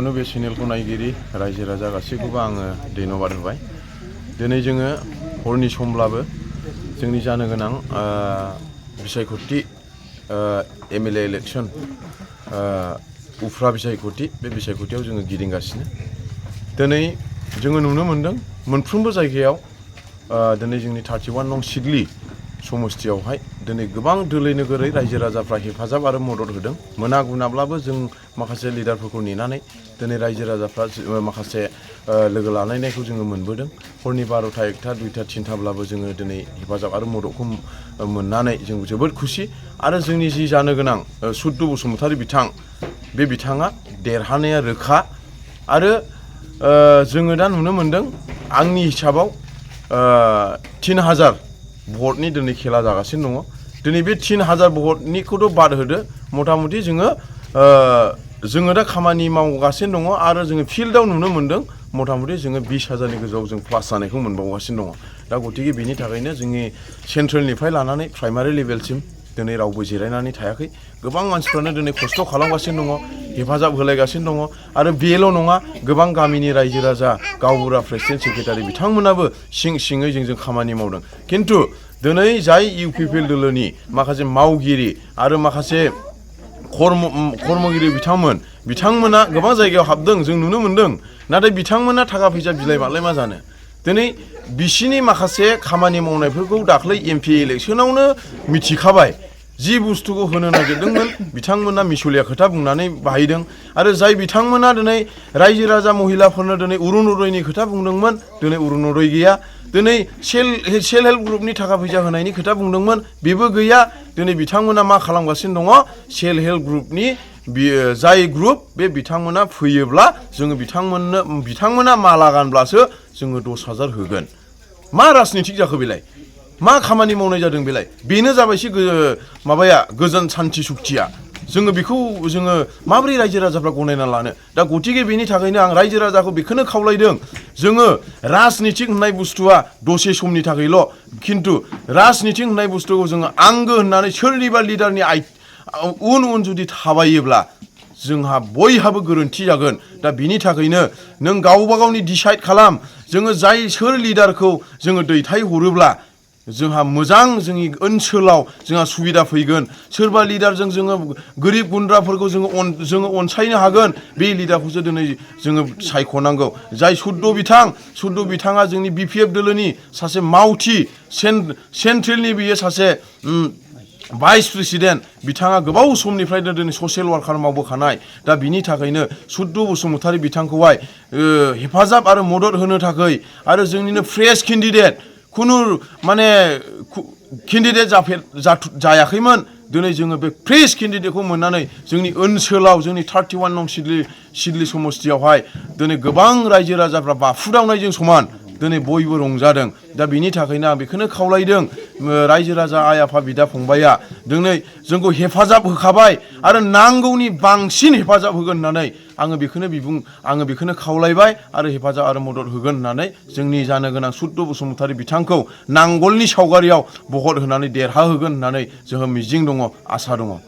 गिबियावनो बे चेनेलखौ नायगिरि रायजो राजा गासैखौबो आङो धन्यबाद होबाय। दिनै जोङो हरनि समब्लाबो जोंनि जानो गोनां बिसायख'थि एमएलए इलेक्सन उफ्रा बिसायख'थि बे बिसायख'थियाव जोङो गिदिंगासिनो। दिनै जोङो नुनो मोन्दों मोनफ्रोमबो जायगायाव दिनै जोंनि 31 नं सिडली समस्थियावहाय दिनै गोबां दोलै नोगोरै रायजो राजाफ्रा हेफाजाब आरो मदद होदों। मोना गुनाब्लाबो जों माखासे लिडारफोरखौ नेनानै दिनै रायजो राजाफ्रा माखासे लोगो लालायनायखौ जोङो मोनबोदों। हरनि 12टा 1टा 2टा 3टाब्लाबो जोङो दिनै हेफाजाब आरो मददखौ मोननानै जों जोबोद खुसि। आरो जोंनि जि जानो गोनां सुद्दु बसुमतारी बिथां बे बिथाङा देरहानाया रोखा। आरो जोङो दा नुनो मोन्दों आंनि हिसाबाव 3000 भटनि दिनै खेला जागासिनो दङ। दिनै बे 3000 भटनिखौथ' बाद होदो, मथा मथि जोङो दा खामानि मावगासिनो दङ आरो जोङो फिल्डआव नुनो मोन्दों मथा मथि जोङो 20,000नि गोजौआव जों प्लास जानायखौ मोनबावगासिनो दङ। दा गतिके बेनि थाखायनो जोंनि सेन्ट्रेलनिफ्राय लानानै प्राइमारि लेभेलसिम दिनै रावबो जिरायनानै थायाखै। गोबां मानसिफ्रानो दिनै खस्थ' खालामगासिनो दङ, हेफाजाब होलायगासिनो दङ। आरो बेल' नङा, गोबां गामिनि रायजो राजा गावबुरा प्रेसिडेन्ट सेक्रेटारि बिथांमोनाबो सिङै जोंजों खामानि मावदों। खिन्थु दिनै जाय इउपिपिएल दोलोनि माखासे मावगिरि आरो माखासे कर्मगिरि बिथांमोना गोबां जायगायाव हाबदों, जों नुनो मोन्दों। नाथाय बिथांमोना थाखा फैसा बिलाइ मालाय मा जानो। दिनै बिसिनि माखासे खामानि मावनायफोरखौ दाख्लै एमपि इलेक्सनावनो मिथिखाबाय। जि बुस्थुखौ होनो नागिरदोंमोन बिथांमोना मिसलिया खोथा बुंनानै बाहायदों। आरो जाय बिथांमोना दिनै रायजो राजा महिलाफोरनो दिनै अरुनदयनि खोथा बुंदोंमोन, दिनै अरुनदय गैया। दिनै सेल्फ हेल्प ग्रुपनि थाखा फैसा होनायनि खोथा बुंदोंमोन, बेबो गैया। दिनै बिथांमोना मा खालामगासिनो दङ, सेल्फ हेल्प ग्रुपनि जाय ग्रुप बे बिथांमोना फैयोब्ला जोङो बिथांमोना माला गानब्लासो जोङो 10,000 होगोन। मा राजनितिक जाखो बेलाय? मा खामानि मावनाय जादों बेलाय? बेनो जाबायसै गोजोन सान्थि सुक्तिया। जोङो बेखौ माबोरै रायजो राजाफ्रा गनायना लानो? दा गतिके बेनि थाखायनो आं रायजो राजाखौ बेखौनो खावलायदों, जोङो राजनितिक होननाय बुस्थुआ दसे समनि थाखायल'। खिन्थु राजनितिक होननाय बुस्थुखौ जोङो आंगो होननानै सोरनिबा लिडारनि उन जुदि थाबायोब्ला जोंहा बयहाबो गोरोन्थि जागोन। दा बिनि थाखायनो नों गावबा गावनि डिसाइड खालाम। जोङो सोर लिडारखौ जोङो दैथायहरोब्ला जोंहा मोजां जोंनि ओनसोलाव जोंहा सुबिदा फैगोन। सोरबा लिडारजों जोङो गोरिब गुन्द्राफोरखौ जोङो अनसायनो हागोन, बे लिडारखौसो दिनै जोङो सायख'नांगौ। जाय सुद्दु बिथाङा जोंनि बिपिएफ दोलोनि सासे मावथि, सेन्ट्रेलनि बियो सासे भाइस प्रेसिडेन्ट। बिथाङा गोबाव समनिफ्रायनो दिनै ससियेल वार्कार मावबोखानाय। दा बिनि थाखायनो सुद्दु बसुमतारी बिथांखौहाय हेफाजाब आरो मदद होनो थाखाय आरो जोंनिनो फ्रेश केन्डिडेट केन्डिडेट जायाखैमोन। दिनै जोङो बे फ्रेश केन्डिडेटखौ मोननानै जोंनि ओनसोलाव जोंनि 31 नं सिडली समस्थियावहाय दिनै गोबां रायजो राजाफ्रा बाफुदावनायजों समान दिनै बयबो रंजादों। दा बिनि थाखायनो आं बेखौनो खावलायदों, रायजो राजा आइ आफा बिदा फंबाया दिनै जोंखौ हेफाजाब होखाबाय आरो नांगौनि बांसिन हेफाजाब होगोन होननानै आङो बेखौनो खावलायबाय आरो हेफाजाब आरो मदद होगोन होननानै जोंनि जानो गोनां सुद्दु बसुमतारी बिथांखौ नांगोलनि सावगारियाव भट होनानै देरहाहोगोन होननानै जोंहा मिजिं दङ, आसा दङ।